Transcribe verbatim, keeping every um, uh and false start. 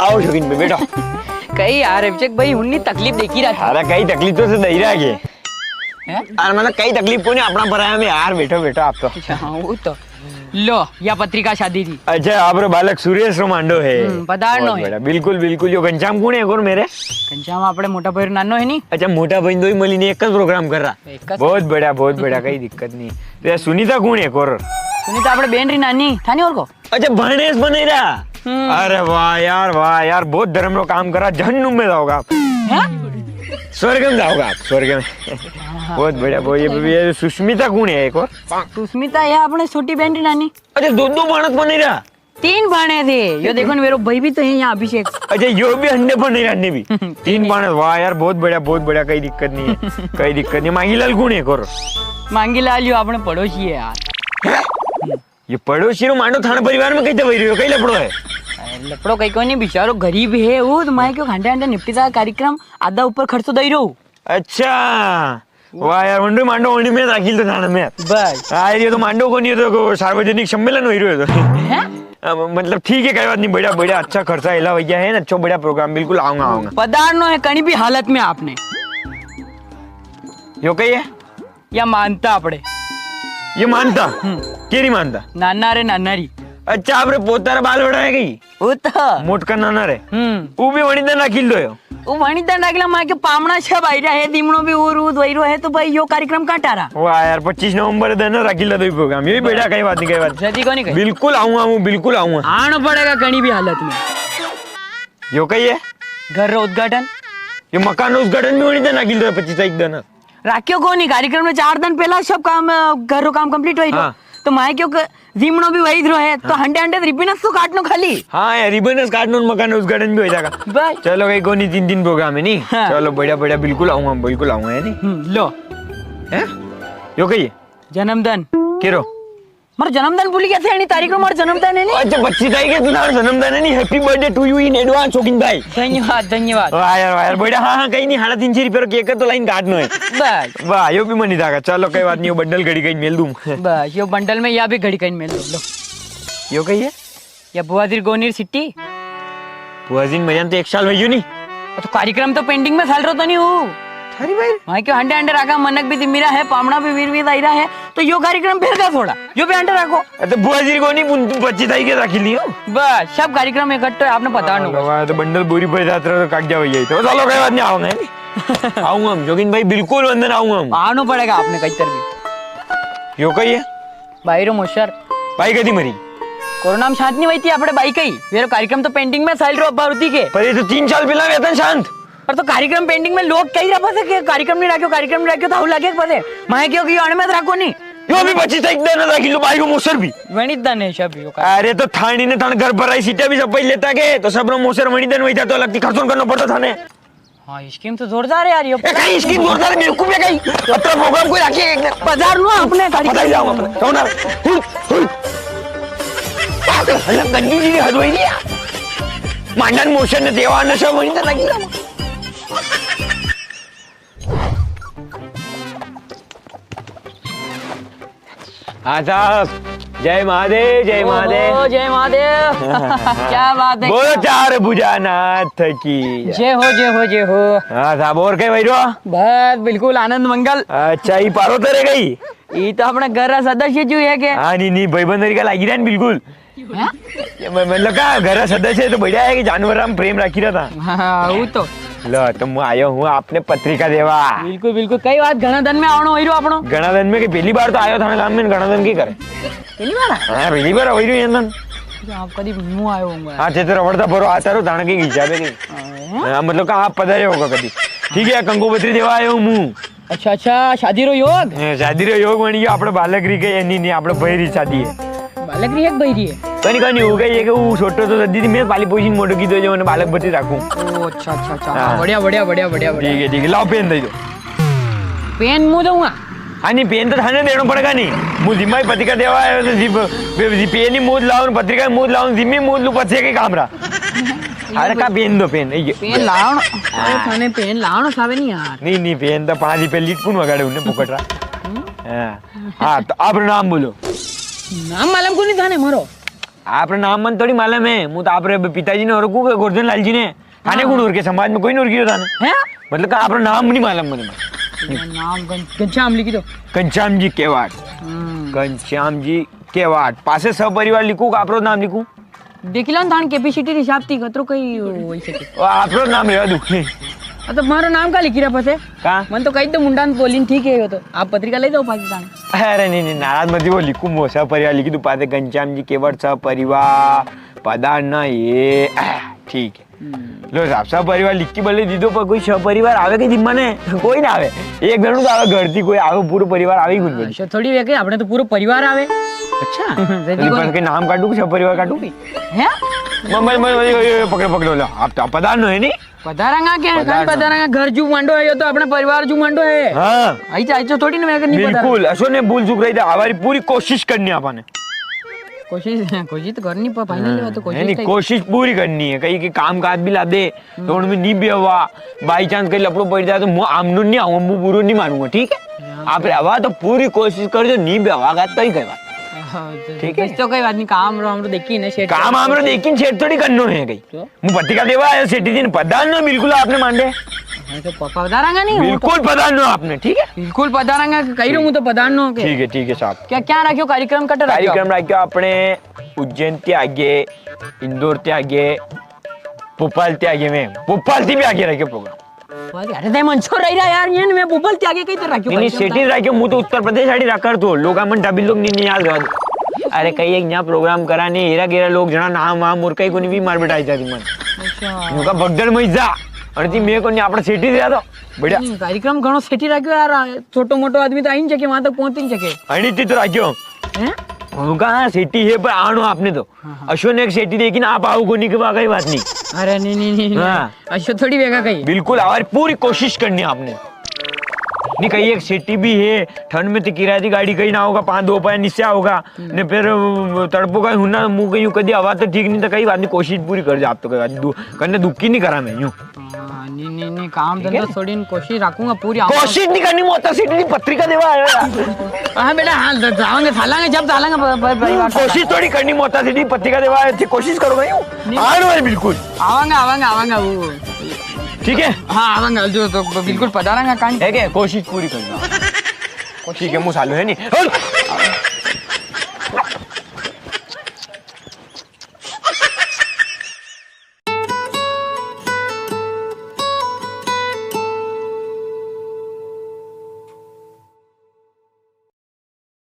आओ शौकीन भाई, बैठो। कई यार, अभिषेक भाई, उन्नी तकलीफ देखी रहा था। अरे, कई तकलीफ तो से दई रहा है। हैं? अरे, मतलब, कई तकलीफ कोनी, अपना पराया में यार, बैठो, बैठो आप तो। अच्छा, हाँ, वो तो। लो, या पत्रिका शादी थी। अच्छा, आपरो बालक सुरेश रो मांडो है। हम्म, पधारनो बहुत है। बढ़िया। बिल्कुल, बिल्कुल। यो घनश्याम कुण है, एक और मेरे? घनश्याम आपणे मोटा भाई रो नानो है नी? अच्छा, मोटा भाई दोई मली ने एक ज प्रोग्राम कर रहा। एक ज। बहुत बढ़िया, बहुत बढ़िया, कई दिक्कत नहीं। तो या सुनीता कुण है, एक और? सुनीता आपणे बेन री नानी, था नी और को? अच्छा, भणेज बने रहा। हम्म। अरे वाह यार, वाह यार, बहुत धर्म रो काम करा, जहन्नुम में जाओगा आप। हैं? स्वर्ग में जाओगा आप, स्वर्ग में। हाँ, हाँ। बहुत बढ़िया, बहुत, ये, ये सुष्मिता कुण है, एक और? सुष्मिता, या आपणे छोटी बेन री नानी। अच्छा, दो, दो भाणेज बने रहा। तीन भाणेज है। यो देखो ना, मेरो भाई भी तो है यहाँ, अभिषेक। अच्छा, यो भी हंडे बने रहा, ने भी। तीन भाणेज, वाह यार, बहुत बढ़िया, बहुत बढ़िया, कई दिक्कत नहीं है, कई दिक्कत नहीं। मांगीलाल कुण है, एक और? मांगीलाल यो आपणे पड़ोसी है यार। हैं? ये पड़ोसी रो मांडो थाने परिवार में कैसे वही रह्यो, कई लफड़ो है? अरे, लफड़ो कई कोनी, बेचारो गरीब है, वो तो माय क्यों घंटे घंटे निपटी जा कार्यक्रम, आधा ऊपर खर्चो दई रहो। अच्छा, वाह यार, वंडो मांडो वणी में राखी लो थाने में। बस। आ, ये तो मांडो कोनी है, तो को सार्वजनिक सम्मेलन हो रह्यो है तो। हैं? अब मतलब ठीक है, कई बात नहीं, बढ़िया, बढ़िया, अच्छा खर्चा हिला भैया है ना, अच्छा बढ़िया प्रोग्राम, बिल्कुल आऊंगा, आऊंगा। पधारनो है कणी भी हालत में आपने। यो कही है? या मानता आपड़े। ये मानता? हम्म। केरी मानता? नाना रे, नाना री। अच्छा, आपरे पोता रे बाल वड़ा है कई? वो तो। मोटका नाना रे। हम्म। वो भी वणी दन राखी लो यो। वो वणी दन राखी ला, मां के पामणा छे भाई रा है, दीमणो भी वो रूद वही रो है, तो भाई यो कार्यक्रम कां टारा? वाह यार, पच्चीस नवंबर दन राखी ला दो प्रोग्राम। ये भी बेटा कई बात नहीं, कई बात। जदी कोनी कई। बिल्कुल आऊंगा, हूँ बिल्कुल आऊंगा। आनो पड़ेगा कणी भी हालत में। यो कही है? घर रो उद्घाटन। यो मकान रो उद्घाटन भी वणी दन राखी लो, पच्चीस तारीख दन। राख्यो कोनी, कार्यक्रम में चार दिन पहला सब काम, अ, घर रो काम complete वही रो। हाँ। तो माय क्यों क-, जीमणो भी वही रो है, तो हाँ। हंडे हंडे रिबन तो काटनो खाली। हाँ यार, रिबन काटनो, मकान उद्घाटन भी हो जाएगा। बस। चलो, कई कोनी, तीन दिन प्रोग्राम है नी। हाँ। चलो, बढ़िया, बढ़िया, बिल्कुल आऊंगा, बिल्कुल आऊंगा, है नी? हम्म, लो। हैं? यो कही है? जन्मदिन। केरो? मारो जन्मदिन भूली गया थे, यानी तारीख में मारो जन्मदिन है नी। अच्छा, पच्चीस तारीख है तुम्हारा जन्मदिन है नी, happy birthday to you in advance, शौकीन भाई। धन्यवाद, धन्यवाद। वाह यार, वाह यार, बढ़िया। हाँ, हाँ, कई नी, हाड़ा तीन सौ रुपया रो केक तो लाइन काटनो है। बस। वाह, यो भी मनी जागा। चलो, कई बात नी, यो बंडल घड़ी कई मेल दूं। बस, यो बंडल में या भी घड़ी कई मेल दूं, लो। यो कही है? या बुआजी री गोनी री सिट्टी। बुआजी ने मरिया ने तो एक साल वही नी। तो कार्यक्रम तो pending में साल रो तो नी हूँ। थारी भाई। वहाँ क्यों हंडे हंडे राखा, मनक भी दिमिरा है, पामणा भी वीर वीर आई रहा है, तो यो कार्यक्रम फिर का थोड़ा, यो भी हंडे राखो। अरे तो बुआजी री गोनी, पच्चीस तारीख के राखी लियो। बस, सब कार्यक्रम इकट्ठो है, आपने पता हाँ, नहीं। तो बंडल बोरी भर जात रहो, तो कागजा वही आई। तो चलो, कई बात नी, आऊंगा, है नी? आऊंगा हम, जोगिन भाई, बिल्कुल वंदन आऊंगा हम। आनो पड़ेगा आपने कई तर भी। यो कही है? By rho Moser. बाई कदी मरी? कोरोना में शांत नी वही थी आपड़े बाई कई। वेरो कार्यक्रम तो pending में साल रो अब्बा रुति के। पर ये तो तीन साल पहला वेतन शांत। पर तो कार्यक्रम pending में लोग कही रहा पसे के कार्यक्रम नी राख्यो, कार्यक्रम नी राख्यो, तो हाउ लागे पसे। माय क्यों कि अणमेत राखो नी। यो भी पच्चीस तारीख दन राखी लो, बाई रो मोसर भी। वणी दन है सब यो का। अरे तो थानी ने थाने घर पर आई सीटा भी सब पहले लेता के, तो सब रो मोसर वणी दन वही था, तो अलग थी खर्चो करनो पड़ता थाने। हाँ, scheme तो जोरदार है यार, यो। ए, कई scheme जोरदार है, बेवकूफ है कई। अतरा program कोई राखी है एक ने। बाजार लो आपने गाड़ी। पता ही जाओ अपने। कौन है? हुई, हुई। पागल, हल्ला गंदी जी हद वही नहीं यार। मांडन मोसर ने देवा नशा वही तो लगी रहा। हाँ साहब, जय महादेव, जय ओहो, महादेव। जय महादेव। क्या बात है, बोलो क्या चार भुजानाथ की। जय हो, जय हो, जय हो। हाँ साहब, और कई भाई रो? बस बिल्कुल आनंद मंगल। अच्छा, ई पारो तरे गई? ई तो अपना घर रा सदस्य जो है के? हाँ, नी, नी, भाई बंदर का लागी रहा है बिल्कुल। हैं? ये म-, मतलब का घर रा सदस्य है तो बढ़िया है कि जानवर हम प्रेम राखी रहा था। हाँ, वो तो। लो, तो मैं आयो हूँ आपने पत्रिका देवा। बिल्कुल, बिल्कुल। कई बात घणा दन में आवणो होई रो आपणो। घणा दन में कि पहली बार तो आयो था ना गाम में, घणा दन की करे। पहली बार? हाँ, पहली बार होई रो ये दन। तो आप कदी मुंह आयो होगा। हाँ, ते तो रवड़ता भरो आता रो, धान के हिसाबे के। हाँ। हाँ, मतलब का आप पधारे होगा कदी। ठीक है, कंकोपत्री देवा आयो हूँ मुंह। अच्छा, अच्छा, शादी रो योग? हाँ, शादी रो योग बनी गयो, आपणे बालक री के, नी, नी, आपणे भाई री शादी है। बालक री है के भाई री है? कनी, कनी हो गई है कि वो छोटो तो सदी थी, मैं पाली पोसी ने मोटो की दो जो मैंने बालक बच्चे रखूं। ओ, अच्छा, अच्छा, अच्छा। हाँ। बढ़िया, बढ़िया, बढ़िया, बढ़िया, बढ़िया। ठीक है, ठीक है, लाओ पेन दे दो। पेन मुंह दूंगा? हाँ, नी, पेन तो थाने देना पड़ेगा नी। मुंह जिम्मा ही पत्रिका देवा है, तो जी, जी, पेन ही मुंह लाओ, पत्रिका मुंह लाओ, जिम्मी मुंह लू, पत्रिका के काम रहा। अरे का पेन दो, पेन, ये। पेन लावण, हाँ। अरे थाने पेन लावण सावे नी यार। नी, नी, पेन तो पाँच रुपए लीट पुन वगाड़े उन्हें पकड़ रहा। हम्म? हाँ। हाँ, तो अब नाम बोलो। नाम मालूम को नी थाने मारो? आपरो नाम मने थोड़ी मालूम है, मूं तो आपरे पिताजी ने ओरखूं के गोरधन लाल जी ने। थाने हाँ। कुण ओरखे, समाज में कोई नी ओरखी थाने। हैं? मतलब का आपरो नाम नी मालूम मने। नाम घन-, घनश्याम लिखी दो। घनश्याम जी केवाट। हम्म। घनश्याम जी केवाट। पासे सपरिवार लिखूं का आपरो नाम लिखूं? देखी लो ना, थान capacity रे हिसाब थी कतरो कई होई सके। ओ, आपरो नाम रेवा दूं। आ, तो मारो नाम का लिखी रहा पासे? का? मने तो कही दो मुंडा ने बोली ने, ठीक है, यो तो। आप पत्रिका ले जाओ पाकिस्तान। अरे नी, नी, नाराज मत हो, लिखूं, मो सपरिवार लिखी दूं, पासे घनश्याम जी केवाट सपरिवार, पधारना ये, ठीक है। हम्म। लो साहब, सपरिवार लिख के भले दी दो, पर कोई सपरिवार आवे के जिम्मा ने? कोई ना आवे। एक जणू तो आवे घर थी, कोई आवे, पूरो परिवार आवे ही कुछ। अच्छा, थोड़ी वे के, आपणे तो पूरो परिवार आवे। अच्छा? जैसे अरे, कोई पर के नाम काटूं कि सपरिवार काटूं की? हैं? म-, म-, म-, म-, यो, यो, यो, पकड़, पकड़, लो, आप तो पधारनो है नी? पधारांगा क्या? पधारांगा। कई पधारांगा? घर जू मांडो है, यो तो आपणा परिवार जू मांडो है। हाँ। आई जा, आई जा, थोड़ी ना मैं नहीं पधारांगा। बिल्कुल, असो ने भूल चूक रही थी, हमारी पूरी कोशिश करनी है आपने। कोशिश, कोशिश तो करनी, पर final हाँ, तो कोशिश नहीं, नहीं, तो कोशिश पूरी करनी है। कहीं के काम काज भी ला दे, तो हम्म। उनमें नी बेवा, by chance कहीं लपड़ो पड़ जाए तो मूं आमनो नी आऊं, मूं बुरो नी मानूंगा, ठीक है? हाँ। आप रेवा तो पूरी कोशिश कर जो, नी बेवा का तो ही कई बात। हाँ, तो ठीक है? बस तो कई बात नी, काम रो हमरो देखी ने सेठ। काम हमरो देखी ने सेठ थोड़ी करनो है कहीं। क्यों? मूं पत्रिका देवा आयो सेठी जी ने, पधारनो बिल्कुल आपने मांडे। हाँ, तो प-, पधारांगा नी, हूँ तो बिल्कुल पधारनो आपने, ठीक है? बिल्कुल पधारांगा, कही रयो हूँ तो पधारनो के। ठीक है, ठीक है साहब। क्या, क्या राख्यो कार्यक्रम, कटे राख्यो? कार्यक्रम राख्यो आपणे उज्जैन ते आगे, इंदौर ते आगे, भोपाल ते आगे में, भोपाल ते भी आगे राख्यो प्रोग्राम। अरे, अरे, ते मंचो रही रहा यार, ये मैं भोपाल ते आगे कहीं तो राख्यो नी, नी, कार्यक्रम सेठी था। राख्यो, मूं तो उत्तर प्रदेश आड़ी राखर थो, लोग मन डबिल लोग नी, नी याद रहा। अरे, कहीं एक यहाँ प्रोग्राम करा ने, हेरा गेरा लोग जणा नाम वाम और कहीं कोनी भी मार बेटा आई जाती मन। अच्छा। उनका भगदड़ में जा, अरे ती मैं कोनी, आपणा सेठी रहा तो, बढ़िया। नी, कार्यक्रम घणो सेठी राख्यो यार, छोटो मोटो आदमी तो आई नी सके, वहां तक पहुंच नी सके। अणी ती तो राख्यो। हैं? उनका हाँ सेठी है, पर आणो आपने तो। हाँ, हाँ। अशो ने एक सेठी देखी ना, आप आओ कोनी के, वा कई बात नी। अरे नी, नी, नी, नी। हाँ। अशो थोड़ी वेगा कहीं। बिल्कुल, और पूरी कोशिश करनी आपने। नी, कहीं एक सेठी भी है, ठंड में तो किराए की गाड़ी कहीं ना होगा, पाँच दो पाया नीचे आओगा, हम्म। ने फिर, अ, तड़पो का हुना, मूं कहीं कदी आवा तो ठीक नी, तो कई बात नी, कोशिश पूरी कर जा आप तो, कई बात नी, दु-, कन्ने दुखी नी करा मैं यूं। हाँ, नी, नी, नी, काम ठीक है धंधा नी? छोड़ी ने कोशिश राखूंगा पूरी। कोशिश नी करनी, मोटा सेठी री पत्रिका देवा आयो यार। हाँ बेटा, हाँ, ज-, जावांगे, चालांगे, जब चालांगे, ब-, ब-, ब-, हम्म, बात कोशिश थोड़ी करनी, मोटा सेठी री पत्रिका देवा आयो, थी कोशिश करो भाई। नी। आनो है बिल्कुल। आवांगा, आवांगा, आवांगा, वो। ठीक है? हाँ, आवांगा, जो तो ब-, बिल्कुल पधारांगा, कां। है क्या? कोशिश पूरी करना। ठीक है, मूं चालूं है नी। हट!